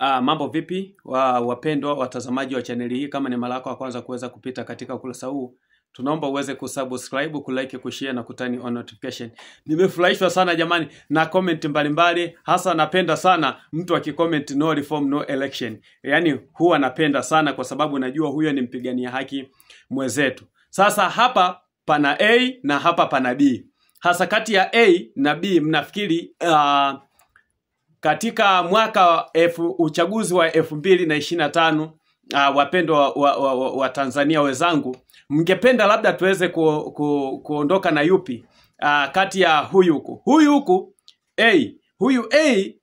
Mambo vipi wapendwa watazamaji wa chaneli hii, kama ni mara yako ya kwanza kuweza kupita katika ukurasa huu, tunaomba uweze kusubscribe, kulike, kushare na kuturn on notification. Nimefurahishwa sana jamani na comment mbalimbali, hasa napenda sana mtu akicomment no reform no election. Yaani huwa napenda sana kwa sababu najua huyo ni mpigania haki mwenzetu. Sasa hapa pana A na hapa pana B. Hasa kati ya A na B mnafikiri katika mwaka uchaguzi wa 2025, wapendwa wa Tanzania wenzangu, mngependa labda tuweze kuondoka na yupi kati ya huyu huku? Huyu huku A, huyu A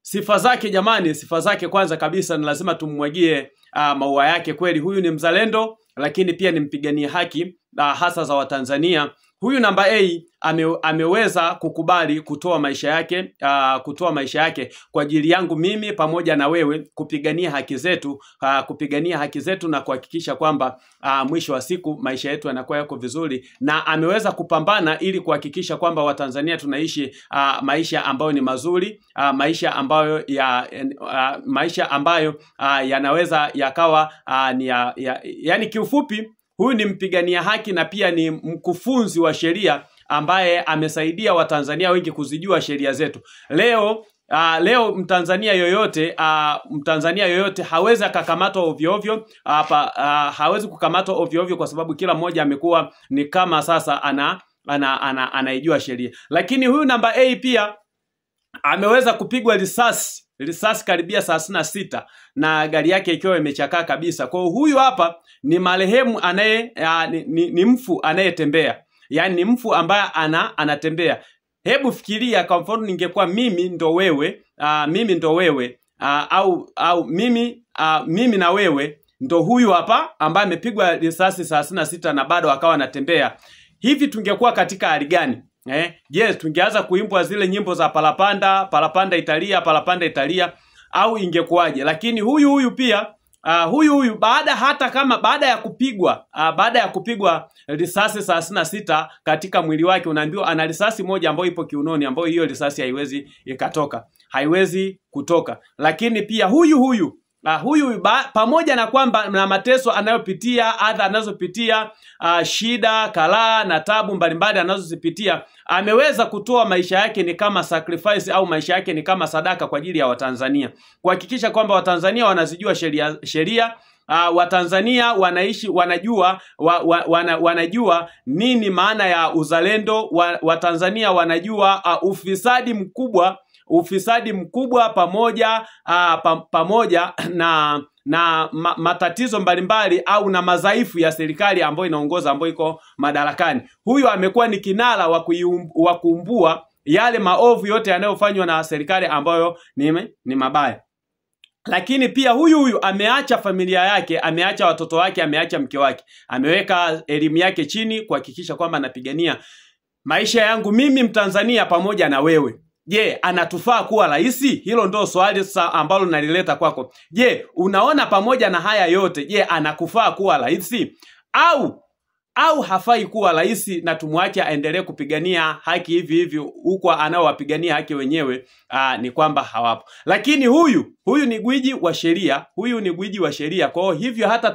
sifa zake jamani, sifa zake kwanza kabisa ni lazima tummwagie maua yake kweli. Huyu ni mzalendo, lakini pia ni mpigania haki hasa za Watanzania. Huyu namba A ameweza kukubali kutoa maisha yake, kutoa maisha yake kwa ajili yangu mimi pamoja na wewe, kupigania haki zetu, kupigania haki zetu na kuhakikisha kwamba mwisho wa siku maisha yetu yanakuwa yako vizuri, na ameweza kupambana ili kuhakikisha kwamba Watanzania tunaishi maisha ambayo ni mazuri, maisha ambayo maisha ambayo yanaweza yakawa ni yani kiufupi huyu ni mpigania haki na pia ni mkufunzi wa sheria ambaye amesaidia Watanzania wengi kuzijua sheria zetu. Leo leo Mtanzania yoyote Mtanzania yoyote hawezi akakamatwa ovyo ovyo hapa, hawezi kukamatwa ovyo ovyo kwa sababu kila mmoja amekuwa ni kama sasa anaijua sheria. Lakini huyu namba A pia ameweza kupigwa risasi karibia 36 na gari yake ikiwa imechakaa kabisa. Kwa hiyo huyu hapa ni marehemu anaye ni mfu anayetembea. Yaani ni mfu ambaye anatembea. Hebu fikiria kwa mfano ningekuwa mimi ndo wewe, mimi ndo wewe, au mimi mimi na wewe ndo huyu hapa ambaye amepigwa risasi 36 na bado akawa anatembea. Hivi tungekuwa katika hali gani? Yes, tungeanza kuimbwa zile nyimbo za parapanda, parapanda Italia, parapanda Italia, au ingekuwaje? Lakini huyu huyu pia huyu huyu baada hata kama baada ya kupigwa baada ya kupigwa risasi 36 katika mwili wake, unaambiwa ana risasi moja ambayo ipo kiunoni, ambayo hiyo risasi haiwezi ikatoka, haiwezi kutoka. Lakini pia huyu huyu huyu pamoja na kwamba na mateso anayopitia, adha anazopitia, shida, kalaa na tabu mbalimbali anazozipitia, ameweza kutoa maisha yake ni kama sacrifice au maisha yake ni kama sadaka kwa ajili ya Watanzania, kuhakikisha kwamba Watanzania wanazijua sheria. Watanzania wanaishi, wanajua wanajua nini maana ya uzalendo. Watanzania wanajua ufisadi mkubwa, ufisadi mkubwa pamoja pamoja na matatizo mbalimbali au na madhaifu ya serikali ambayo inaongoza, ambayo iko madarakani. Huyu amekuwa ni kinara wa kuumbua yale maovu yote yanayofanywa na serikali ambayo ni mabaya. Lakini pia huyu huyu ameacha familia yake, ameacha watoto wake, ameacha mke wake, ameweka elimu yake chini kuhakikisha kwamba anapigania maisha yangu mimi Mtanzania pamoja na wewe. Je, anatufaa kuwa rais? Hilo ndo swali sasa ambalo nalileta kwako. Je, unaona pamoja na haya yote, je, anakufaa kuwa rais au hafai kuwa rais na tumwache aendelee kupigania haki hivi hivi huko anaowapigania haki wenyewe ni kwamba hawapo. Lakini huyu ni gwiji wa sheria, huyu ni gwiji wa sheria. Kwa hivyo hata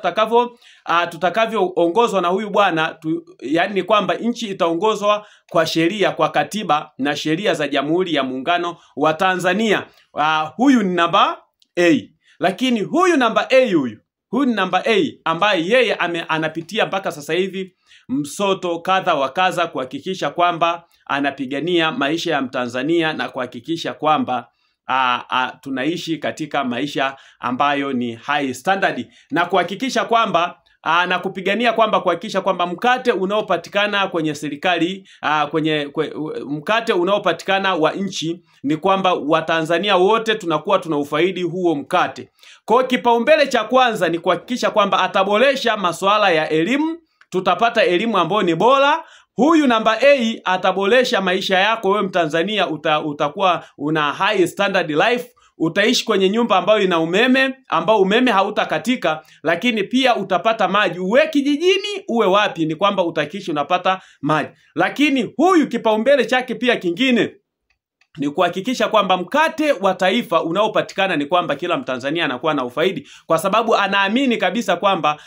tutakavyoongozwa na huyu bwana, yaani ni kwamba nchi itaongozwa kwa sheria, kwa katiba na sheria za Jamhuri ya Muungano wa Tanzania. Huyu ni namba A. Lakini huyu namba A huyu ni namba A ambaye yeye anapitia mpaka sasa hivi msoto kadha wa kadha kuhakikisha kwamba anapigania maisha ya Mtanzania na kuhakikisha kwamba tunaishi katika maisha ambayo ni high standard, na kuhakikisha kwamba na kupigania kwamba kuhakikisha kwamba mkate unaopatikana kwenye serikali, mkate unaopatikana wa nchi ni kwamba Watanzania wote tunakuwa tunaufaidi huo mkate. Kwa kipaumbele cha kwanza ni kuhakikisha kwamba ataboresha masuala ya elimu, tutapata elimu ambayo ni bora. Huyu namba A ataboresha maisha yako wewe Mtanzania, utakuwa una high standard life, utaishi kwenye nyumba ambayo ina umeme, ambao umeme hautakatika, lakini pia utapata maji. Uwe kijijini uwe wapi, ni kwamba utakishi unapata maji. Lakini huyu kipaumbele chake pia kingine Ni kuhakikisha kwamba mkate wa taifa unaopatikana ni kwamba kila Mtanzania anakuwa na ufaidi, kwa sababu anaamini kabisa kwamba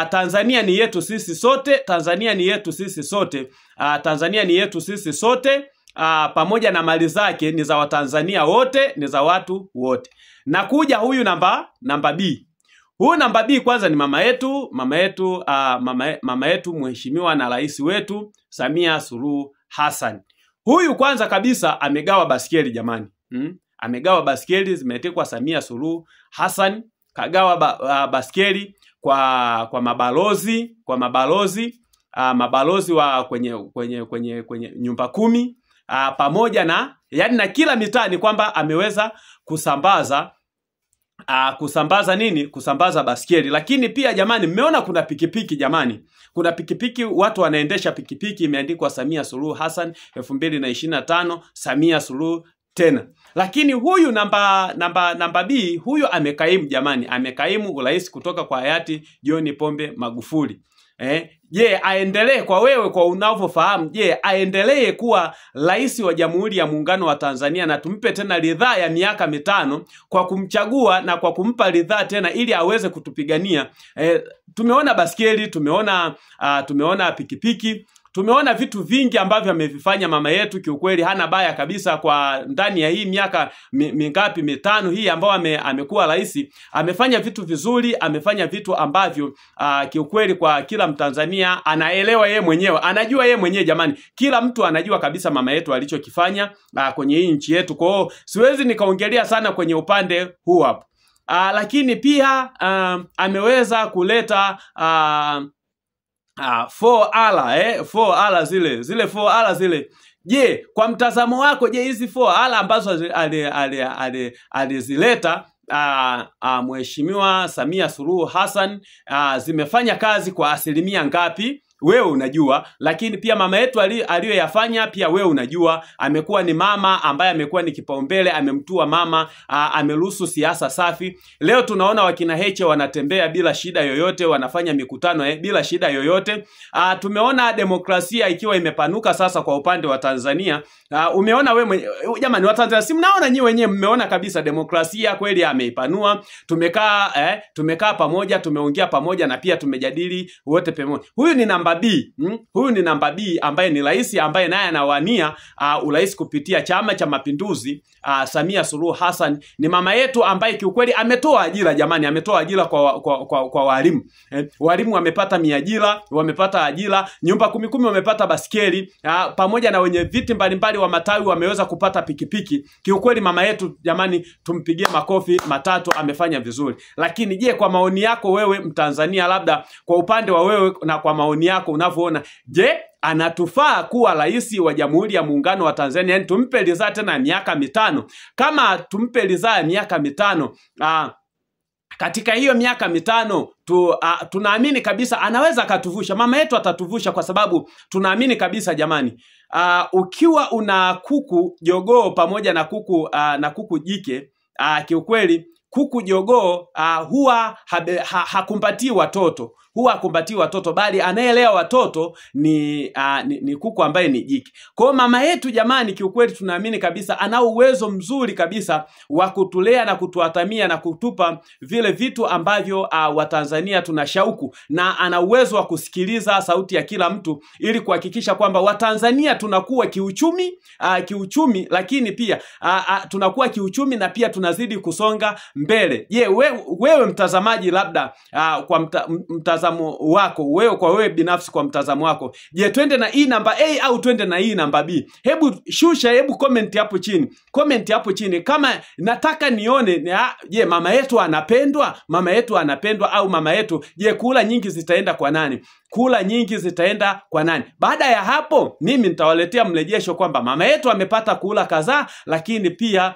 Tanzania ni yetu sisi sote, Tanzania ni yetu sisi sote, Tanzania ni yetu sisi sote, pamoja na mali zake ni za Watanzania wote, ni za watu wote. Na kuja huyu namba B. Huyu namba B kwanza ni mama yetu, mama yetu mheshimiwa na rais wetu Samia Suluhu Hassan. Huyu kwanza kabisa amegawa baskeli jamani. Amegawa baskeli zimetekwa Samia Suluhu Hassan, kagawa baskeli kwa mabalozi, mabalozi wa kwenye nyumba 10, pamoja na yani na kila mitaa ni kwamba ameweza kusambaza kusambaza nini? Kusambaza baskeli. Lakini pia jamani, mmeona kuna pikipiki jamani. Kuna pikipiki, watu wanaendesha pikipiki imeandikwa Samia Suluhu Hassan 2025, Samia Suluhu tena. Lakini huyu namba B, huyu amekaimu jamani, amekaimu urais kutoka kwa hayati John Pombe Magufuli. Je, aendelee kwa wewe kwa unavyofahamu, je, aendelee kuwa rais wa Jamhuri ya Muungano wa Tanzania na tumpe tena ridhaa ya miaka 5 kwa kumchagua na kwa kumpa ridhaa tena ili aweze kutupigania? Tumeona baskeli, tumeona pikipiki, tumeona vitu vingi ambavyo amevifanya mama yetu. Kiukweli hana baya kabisa kwa ndani ya hii miaka mingapi, 5 hii ambao amekuwa rais, amefanya vitu vizuri, amefanya vitu ambavyo kiukweli kwa kila Mtanzania anaelewa yeye mwenyewe, anajua yeye mwenyewe jamani. Kila mtu anajua kabisa mama yetu alichokifanya kwenye hii nchi yetu. Kwa hiyo siwezi nikaongelea sana kwenye upande huu hapo. Lakini pia ameweza kuleta 4R, 4R zile 4R zile. Je, kwa mtazamo wako, je, hizi 4R ambazo alizileta Mheshimiwa Samia Suluhu Hassan zimefanya kazi kwa asilimia ngapi? Wewe unajua. Lakini pia mama yetu aliyoyafanya pia wewe unajua. Amekuwa ni mama ambaye amekuwa ni kipaumbele, amemtua mama, ameruhusu siasa safi. Leo tunaona wakina Heche wanatembea bila shida yoyote, wanafanya mikutano bila shida yoyote. Tumeona demokrasia ikiwa imepanuka sasa kwa upande wa Tanzania. Umeona wewe jamani wa Tanzania, si mnaona nyinyi wenyewe, mmeona kabisa demokrasia kweli ameipanua. Tumekaa pamoja, tumeongea pamoja na pia tumejadili wote pamoja. Huyu ni namba B. Huyu ni namba B ambaye ni rais ambaye naye anawania urais kupitia Chama cha Mapinduzi. Samia Suluhu Hassan ni mama yetu ambaye kiukweli ametoa ajira jamani, ametoa ajira kwa walimu. Walimu wamepata miajira, wamepata ajira, nyumba 10 wamepata baskeli, pamoja na wenye viti mbalimbali wa matawi wameweza kupata pikipiki. Kiukweli mama yetu jamani, tumpigie makofi matatu, amefanya vizuri. Lakini je, kwa maoni yako wewe Mtanzania, labda kwa upande wa wewe na kwa maoni yako unavyoona, je, anatufaa kuwa rais wa Jamhuri ya Muungano wa Tanzania? Yani tumpe ridhaa tena miaka 5. Kama tumpe ridhaa ya miaka 5, katika hiyo miaka 5 tunaamini kabisa anaweza akatuvusha. Mama yetu atatuvusha kwa sababu tunaamini kabisa jamani. Ukiwa una kuku jogoo pamoja na kuku na kuku jike, kiukweli kuku jogoo huwa hakumbatii watoto. Huwa hakumbatii watoto, bali anayelea watoto ni kuku ambaye ni jike. Kwa mama yetu jamani, kiukweli tunaamini kabisa ana uwezo mzuri kabisa wa kutulea na kutuatamia na kutupa vile vitu ambavyo Watanzania tuna shauku, na ana uwezo wa kusikiliza sauti ya kila mtu ili kuhakikisha kwamba Watanzania tunakuwa kiuchumi, lakini pia tunakuwa kiuchumi na pia tunazidi kusonga mbele. Je, wewe mtazamaji, labda kwa mtazamo wako wewe, kwa wewe binafsi, kwa mtazamo wako, je, twende na hii namba A au twende na hii namba B? Hebu shusha, hebu comment hapo chini, comment hapo chini kama nataka nione, je, mama yetu anapendwa, mama yetu anapendwa au mama yetu, je, kula nyingi zitaenda kwa nani? Kula nyingi zitaenda kwa nani? Baada ya hapo mimi nitawaletea mrejesho kwamba mama yetu amepata kula kadhaa, lakini pia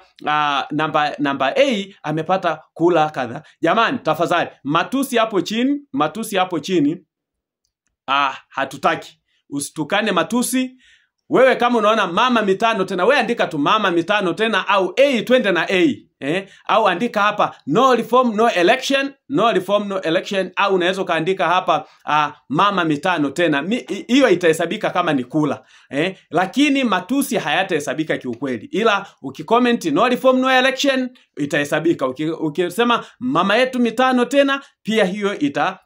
namba A amepata kula kadhaa. Jamani, tafadhali matusi hapo chini, matusi hapo chini hatutaki. Usitukane matusi. Wewe kama unaona mama 5 tena, wewe andika tu mama 5 tena au A, twende na A. Au andika hapa no reform no election, no reform no election, au unaweza kaandika hapa mama mitano tena. Hiyo itahesabika kama ni kula. Lakini matusi hayatahesabika kiukweli. Ila ukicomment no reform no election itahesabika. Ukisema mama yetu mitano tena pia hiyo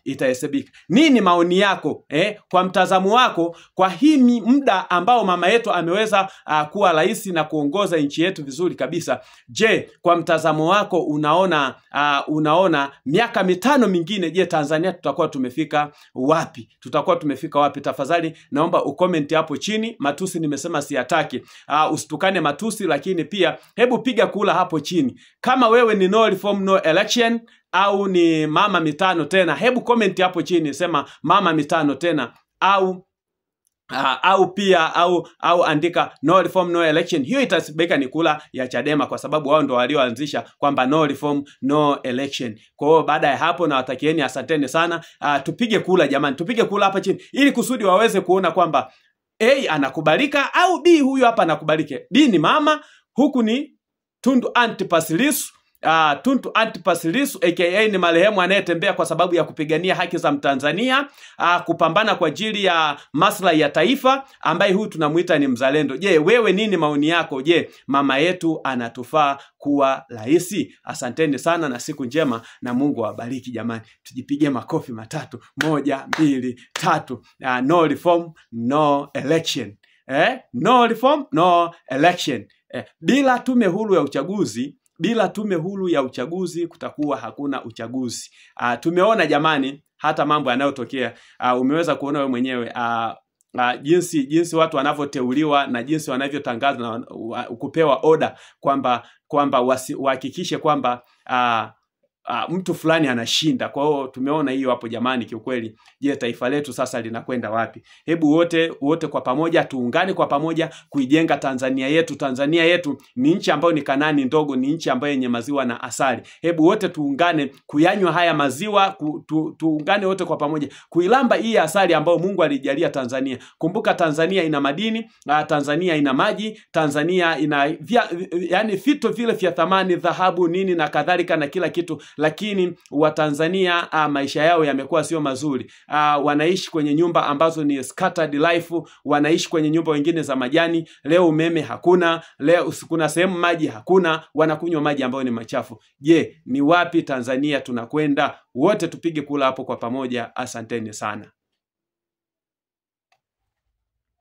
itahesabika. Nini maoni yako kwa mtazamo wako kwa hii muda ambao mama yetu ameweza kuwa rais na kuongoza nchi yetu vizuri kabisa? Je, kwa mtazamo wako unaona miaka 5 mingine, je, Tanzania tutakuwa tumefika wapi? Tutakuwa tumefika wapi? Tafadhali naomba ucomment hapo chini. Matusi nimesema siyataki. Usitukane matusi, lakini pia hebu piga kula hapo chini. Kama wewe ni no reform no election au ni mama mitano tena, hebu comment hapo chini, sema mama mitano tena, au au pia au andika no reform no election. Hiyo itasibeka ni kula ya Chadema, kwa sababu wao ndo walioanzisha kwamba no reform no election. Kwa hiyo baada ya hapo nawatakieni asanteni sana. Tupige kula jamani, tupige kula hapa chini ili kusudi waweze kuona kwamba A anakubalika au B huyu hapa anakubalike. B ni mama, huku ni Tundu Antipas Lissu. Tundu Antipas Lissu aka ni marehemu anayetembea kwa sababu ya kupigania haki za Mtanzania, kupambana kwa ajili ya maslahi ya taifa, ambaye huyu tunamuita ni mzalendo. Je, wewe nini maoni yako? Je, mama yetu anatufaa kuwa rais? Asanteni sana na siku njema na Mungu awabariki jamani. Tujipige makofi matatu. 1, 2, 3. No reform no election. No reform no election. Bila tume huru ya uchaguzi, bila tume huru ya uchaguzi kutakuwa hakuna uchaguzi. Tumeona jamani hata mambo yanayotokea. Umeweza kuona wewe mwenyewe jinsi watu wanavyoteuliwa na jinsi wanavyotangazwa na kupewa oda kwamba wahakikishe kwamba mtu fulani anashinda. Kwa hiyo tumeona hiyo hapo jamani kiukweli. Je, taifa letu sasa linakwenda wapi? Hebu wote kwa pamoja tuungane kwa pamoja kuijenga Tanzania yetu. Tanzania yetu ni nchi ambayo ni Kanani ndogo, ni nchi ambayo yenye maziwa na asali. Hebu wote tuungane kuyanywa haya maziwa, tuungane wote kwa pamoja kuilamba hii asali ambayo Mungu alijalia Tanzania. Kumbuka Tanzania ina madini, Tanzania ina maji, Tanzania ina yani fito vile vya thamani, dhahabu nini na kadhalika na kila kitu. Lakini Watanzania maisha yao yamekuwa sio mazuri. Wanaishi kwenye nyumba ambazo ni scattered life, wanaishi kwenye nyumba wengine za majani. Leo umeme hakuna, leo kuna sehemu maji hakuna, wanakunywa maji ambayo ni machafu. Je, ni wapi Tanzania tunakwenda? Wote tupige kula hapo kwa pamoja. Asanteni sana.